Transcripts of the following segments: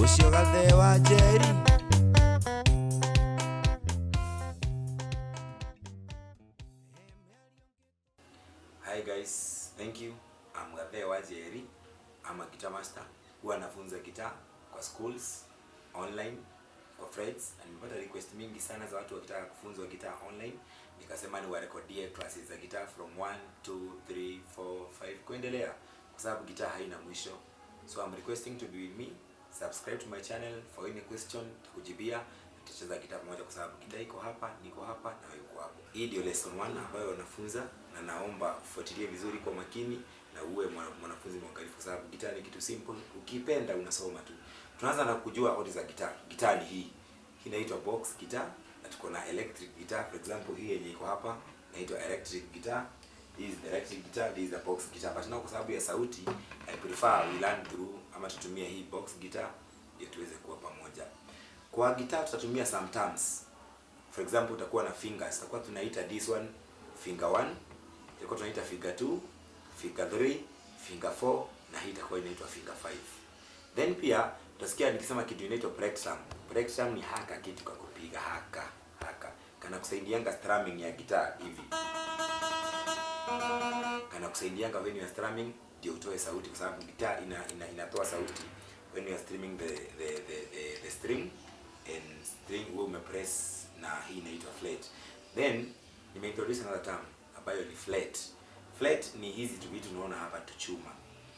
Ũcio Gathee wa Njeri. Hi guys, thank you. I'm Gathee wa Njeri. I'm a guitar master. Huwa nafunza guitar kwa schools, online, kwa friends. Na nimepata request mingi sana za watu wakitaka kufunzwa guitar online. Nikasema niwarekodie classes za guitar from 1, 2, 3, 4, 5 kuendelea, kwa sababu guitar haina mwisho. So I'm requesting to be with me. Subscribe to my channel for any question, takujibia. Tutacheza guitar pamoja kwa sababu guitar iko hapa, niko hapa na wewe uko hapo. Hii ndio lesson 1 ambayo nafunza na naomba ufuatilie vizuri kwa makini na uwe mwanafunzi mwangalifu kwa sababu guitar ni kitu simple. Ukipenda unasoma tu. Tunaanza na kujua what is a guitar. Guitar ni hii. Hii inaitwa box guitar na tuko na electric guitar. For example, hii yenye iko hapa inaitwa electric guitar. This is the electric guitar, this is the box guitar. But now kwa sababu ya sauti, I prefer we learn through ama tutumie hii box guitar ndio tuweze kuwa pamoja. Kwa guitar tutatumia some terms. For example, utakuwa na fingers. Tutakuwa tunaita this one finger 1, tutakuwa tunaita finger 2, finger 3, finger 4 na hii itakuwa inaitwa finger 5. Then pia utasikia nikisema kitu inaitwa plectrum. Plectrum ni haka kitu ka kupiga haka haka. Kana kusaidianga strumming ya guitar hivi. Kana kusaidianga when you are strumming ndio utoe sauti kwa sababu guitar inatoa sauti when you are strumming the string and string wewe umepress, na hii inaitwa fret. Then nimeintroduce another term ambayo ni fret. Fret ni hizi tu vitu unaona hapa tuchuma.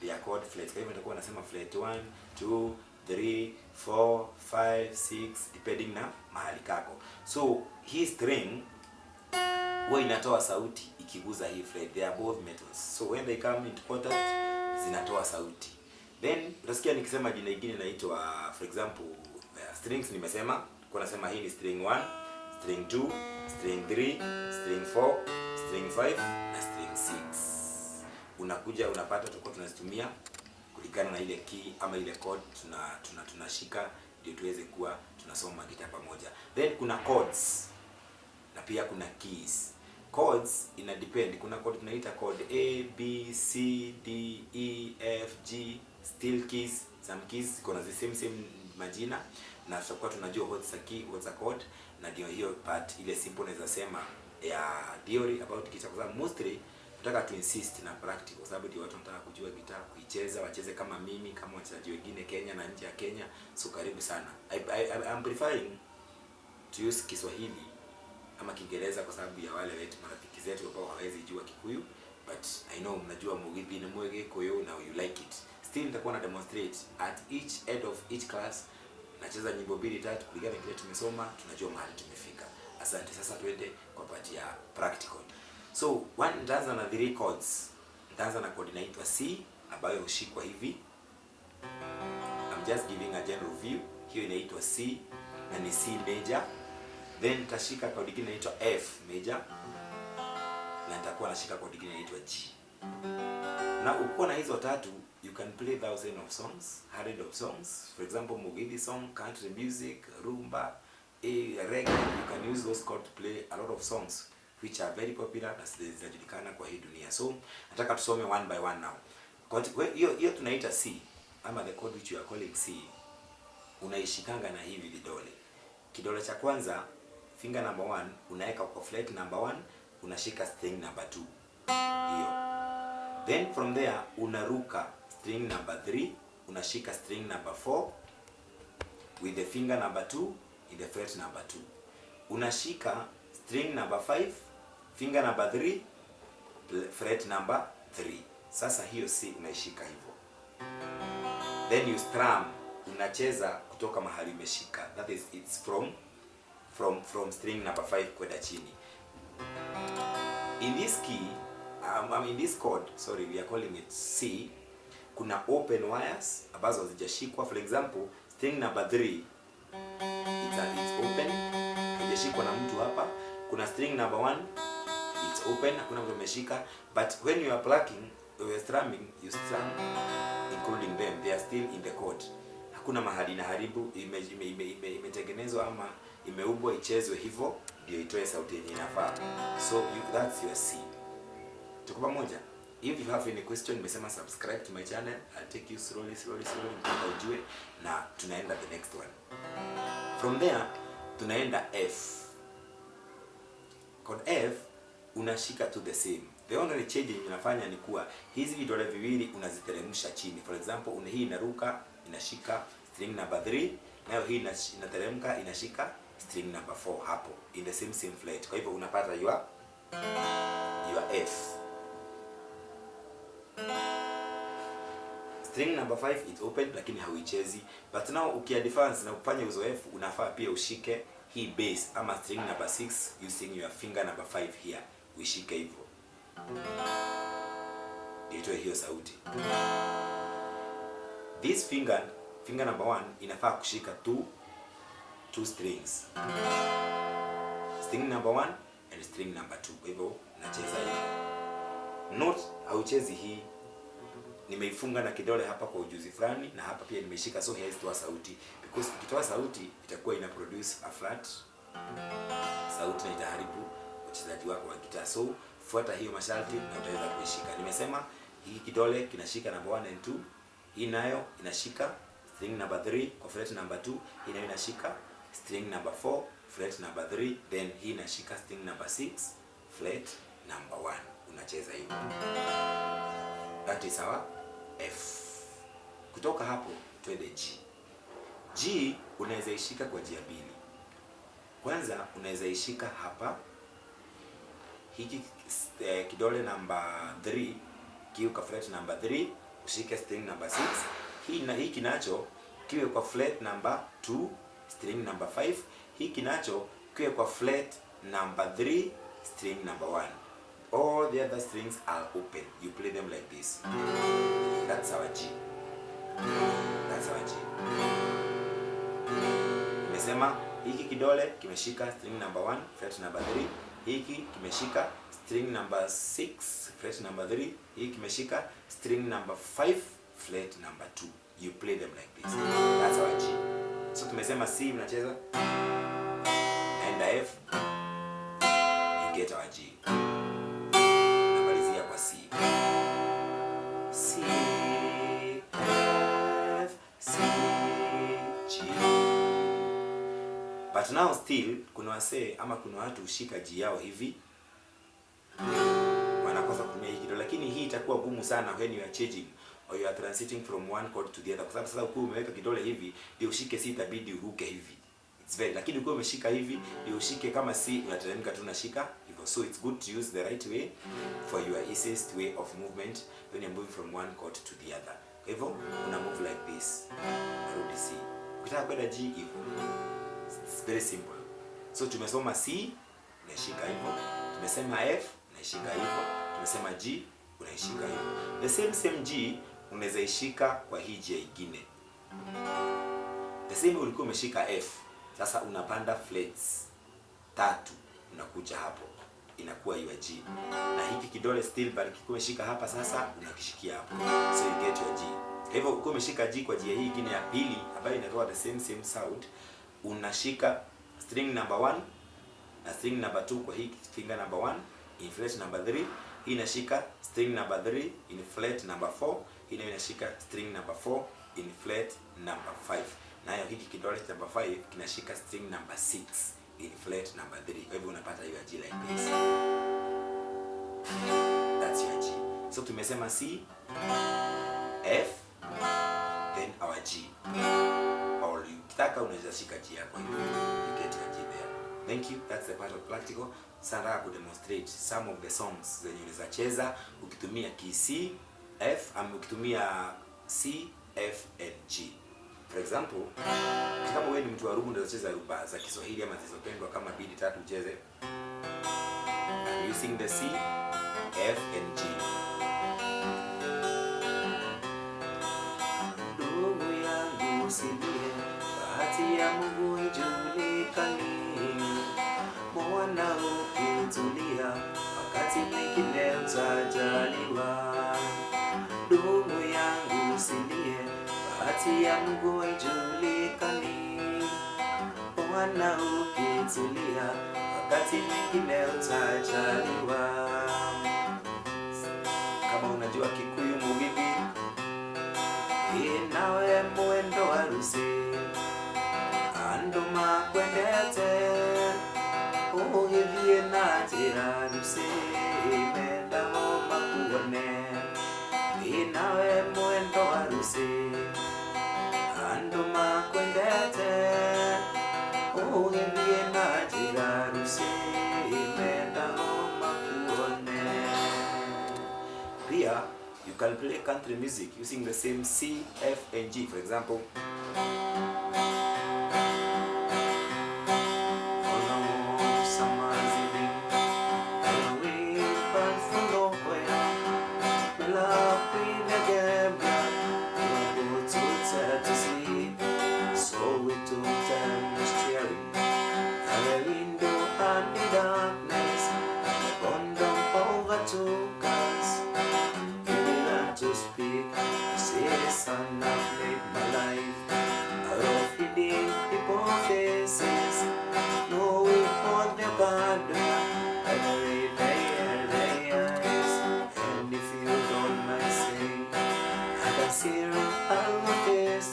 They are called frets. Kwa hivyo nitakuwa nasema fret 1, 2, 3, 4, 5, 6 depending na mahali kako. So hii string huwa inatoa sauti ikiguza hii fret. They are both metals. So when they come into contact zinatoa sauti. Then utasikia nikisema jina lingine inaitwa, for example, strings nimesema, kwa nasema hii ni string 1, string 2, string 3, string 4, string 5 na string 6. Unakuja unapata tutakuwa tunazitumia kulingana na ile key ama ile chord tunashika ndio tuweze kuwa tunasoma guitar pamoja. Then kuna chords na pia kuna keys. Chords ina depend, kuna chord tunaita chord A, B, C, D, E, F, G, still keys, some keys ziko na the same majina na tutakuwa tunajua what's a key, what's a chord, na ndio hiyo part ile simple naweza sema ya theory about guitar, kwa sababu mostly nataka to insist na practical, kwa sababu ndio watu wanataka kujua guitar, kuicheza, wacheze kama mimi, kama wachezaji wengine Kenya na nje ya Kenya. So karibu sana. I'm preferring to use Kiswahili ama Kiingereza kwa sababu ya wale wetu marafiki zetu ambao hawawezi jua Kikuyu, but I know mnajua Mugithi ni Mwegikuyu na you like it. Still nitakuwa na demonstrate at each end of each class, nacheza nyimbo mbili tatu kulingana na kile tumesoma, tunajua mahali tumefika. Asante. Sasa tuende kwa part ya practical. So one, nitaanza na three chords. Nitaanza na chord inaitwa C ambayo hushikwa hivi. I'm just giving a general view. Hiyo inaitwa C na ni C major. Then nitashika chord nyingine inaitwa F major na nitakuwa nashika chord nyingine inaitwa G. Na ukiwa na hizo tatu you can play thousands of songs, hundred of songs. For example, Mugithi song, country music, rumba, reggae. You can use those chords to play a lot of songs which are very popular na zinajulikana kwa hii dunia. So nataka tusome one by one now. Hiyo tunaita C ama the chord which you are calling C, unaishikanga na hivi vidole. Kidole cha kwanza, finger number 1, unaweka kwa fret number 1, unashika string number 2. Hiyo. Then from there unaruka string number 3, unashika string number 4 with the finger number 2 in the fret number 2. Unashika string number 5, finger number 3, fret number 3. Sasa hiyo C unaishika hivyo. Then you strum, unacheza kutoka mahali umeshika. That is, it's from string number 5 kwenda chini. In this key, I mean this chord, sorry, we are calling it C. Kuna open wires ambazo hazijashikwa. For example, string number 3 it's open, haijashikwa na mtu hapa. Kuna string number 1, it's open, hakuna mtu ameshika. But when you are plucking, you are strumming, you strum including them, they are still in the chord. Hakuna mahali inaharibu, imetengenezwa ama imeumbwa ichezwe hivyo ndio itoe sauti yenye inafaa. So that's your C. Tuko pamoja? If you have any question, nimesema subscribe to my channel. I'll take you slowly slowly slowly mpaka ujue, na tunaenda the next one. From there tunaenda F. Chord F unashika to the same. The only change yenye unafanya ni kuwa hizi vidole viwili unaziteremsha chini. For example, una hii inaruka inashika string number 3, nayo hii inateremka inashika string number 4 hapo in the same fret. Kwa hivyo unapata your F. String number 5 is open lakini hauichezi. But now ukiadvance na kufanya uzoefu, unafaa pia ushike hii bass ama string number 6 using your finger number 5 here. Uishike hivyo itoe hiyo sauti. This finger number 1 inafaa kushika two strings, string number 1 and string number 2. Kwa hivyo nacheza hivi. Note hauchezi hii, nimeifunga na kidole hapa kwa ujuzi fulani, na hapa pia nimeshika, so haiwezi toa sauti, because ikitoa sauti itakuwa ina produce a flat sauti na itaharibu uchezaji wako wa gitaa. So fuata hiyo masharti na utaweza kuishika. Nimesema hii kidole kinashika number 1 and 2, hii nayo inashika string number 3 kwa fret number 2, hii nayo inashika string number 4 fret number 3, then hii inashika string number 6 fret number 1. Unacheza hivyo. That is our F. Kutoka hapo twende G. G unaweza ishika kwa njia mbili. Kwanza unaweza ishika hapa, hiki kidole number 3 kiwe kwa fret number 3, ushike string number 6. Hii na hiki nacho kiwe kwa fret number 2, string number 5. Hiki nacho kiwe kwa fret number 3, string number 1. All the other strings are open. You play them like this. That's our G. That's our G. Nimesema hiki kidole kimeshika string number 1, fret number 3. Hiki kimeshika string number 6, fret number 3. Hiki kimeshika string number 5, fret number 2. You play them like this. That's our G. So tumesema C mnacheza, naenda F, you get our G. Namalizia kwa C. C, F, C, G. But now still kuna wasee ama kuna watu hushika G yao hivi, wanakosa kutumia hii kidole, lakini hii itakuwa gumu sana when you are changing or you are transiting from one chord to the other, kwa sababu sasa ukiwa umeweka kidole hivi ndio ushike C, itabidi uruke hivi. It's very, lakini ukiwa umeshika hivi ndio ushike kama C, unateremka tu unashika hivyo. So it's good to use the right way for your easiest way of movement when you're moving from one chord to the other. Kwa hivyo una move like this, unarudi C. Ukitaka kwenda G hivyo. It's very simple. So tumesoma C unaishika hivyo, tumesema F unaishika hivyo, tumesema G unaishika hivyo. The same G unaweza ishika kwa hii G nyingine. The same ulikuwa umeshika F, sasa unapanda frets 3, unakuja hapo inakuwa your G. Na hiki kidole still bali kilikuwa umeshika hapa, sasa unakishikia hapo. So you get your G. Kwa hivyo ukiwa umeshika G kwa njia hii nyingine ya pili ambayo inatoa the same sound, unashika string number 1 na string number 2 kwa hii finger number 1 in fret number 3. Hii inashika string number 3 in fret number 4. Hii nayo inashika string number 4 in fret number 5. Nayo hiki kidole number 5 kinashika string number 6 in fret number 3. Kwa hivyo unapata hiyo G like this. That's your G. So tumesema C, F, then our G. Or ukitaka unaweza shika G yako hivyo. You get your G there. Thank you. That's the part of practical. Sasa nataka kudemonstrate some of the songs zenye unaweza cheza ukitumia key C, F, ama ukitumia C, F and G. For example, kama wewe ni mtu wa rumba unaweza cheza rumba za Kiswahili ama zilizopendwa kama bidi tatu ucheze. I'm using the C, F and G. Ndugu yangu usilie, bahati ya Mungu haijulikani. Mwana ukitulia, wakati mwingine utajaliwa. Ndugu yangu usilie, bahati ya Mungu haijulikani. Mwana ukitulia, wakati mwingine utajaliwa. Kama unajua Kikuyu Mugithi, nawe mwendo harusi andu makwendete ugithie na njira harusi mendago makuone. Nawe mwendo harusi andu makwendete ugithie na njira harusi mendago makuone. Pia you can play country music using the same C, F, and G. For example, so we took turns cheering at the window and the darkness, the condom overtook us. He began to speak, he said, son, I've made my life out of hiding people faces, knowing all the bad and the way they are their eyes. And if you don't mind saying, I can see all of this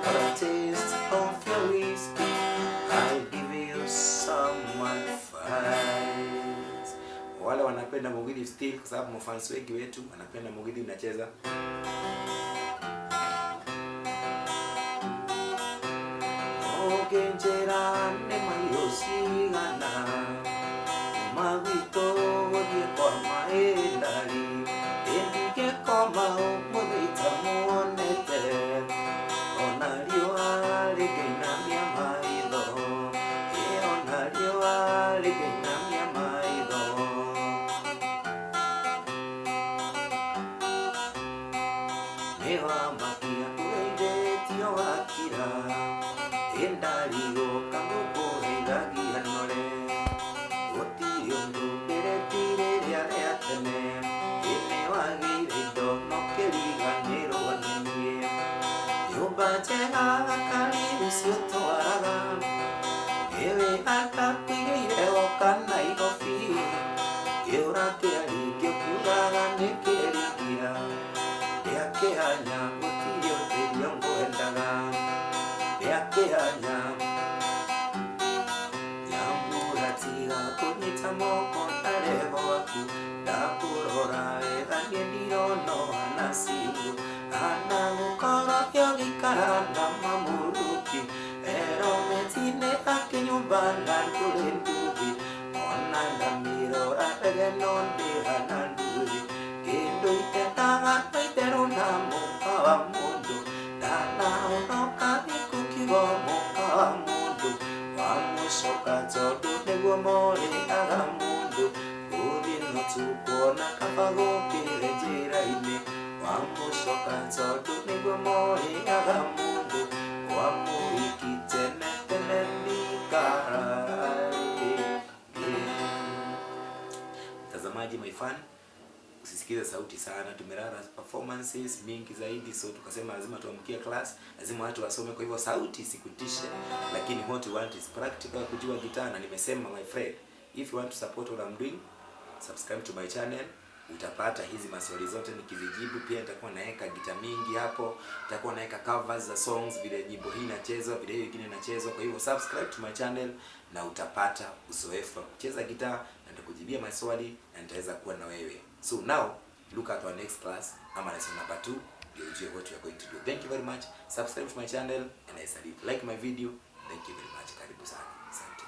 for a taste of your whiskey. I'll give you some advice. Wale wanapenda Mugithi still, kwa sababu mafans wengi wetu wanapenda Mugithi inacheza. Ogenjera ne mayosigana magito godie kwa maendari endige koma umuthita muonete ona riũa rĩngĩinamia maitho, ona riũa rĩngĩinamia maitho. Nĩwamakia ũgeithĩtio wakira ĩndarigoka ngũkũhithagia nore gũtirĩ ũndũ ngĩrĩtie rĩrĩa rĩa tene ĩnĩwagĩire indo no kĩriganĩrwo nĩ niĩ. Nyũmba njega gakari ũcio twaraga nĩwe atakuigĩire woka Nairobi kĩũra kĩaringio kiugaga nĩ kĩringia ndĩakĩanya gũtirĩ ũthĩrio ngwendaga ndĩakĩanya. Nyambura tiga kũnyita moko ndarĩ gwaku ndakũrora wega niĩ ndirona ũhana ciu ana gũkorwo ũgĩikara na mamũrũki erometi-inĩ akĩnyũmba na ndũrĩ nduthi ona ndamĩrora wega no ndĩhana nduthi kĩndũ itendaga no itherũ na mũka wa mũndũ ndanahonoka gĩkuũ kiugo mũka wa mũndũ wamũcoka tondũ nĩguo morĩaga mũndũ gũthiĩ no tukuona kaba gũkĩre njĩra-inĩ wamũcoka tondũ nĩguo morĩaga mũndũ wamũhiki tene tene ndikararĩ. Mtazamaji, my fan, usisikize sauti sana, tumelala performances mingi zaidi, so tukasema lazima tuamkie class, lazima watu wasome. Kwa hivyo sauti isikutishe, lakini what we want is practical kujua gitaa. Na nimesema my friend, if you want to support what I'm doing, subscribe to my channel. Utapata hizi maswali zote nikizijibu. Pia nitakuwa naeka gita mingi hapo, nitakuwa naeka covers za songs, vile nyimbo hii inachezwa, vile hiyo ingine inachezwa. Kwa hivyo subscribe to my channel na utapata uzoefu wa kucheza gitaa, na nitakujibia maswali na nitaweza kuwa na wewe. So now look at our next class ama lesson number 2 ndio ujue what we are going to do. Thank you very much. Subscribe to my channel and I salute. Like my video. Thank you very much. Karibu sana. Asante.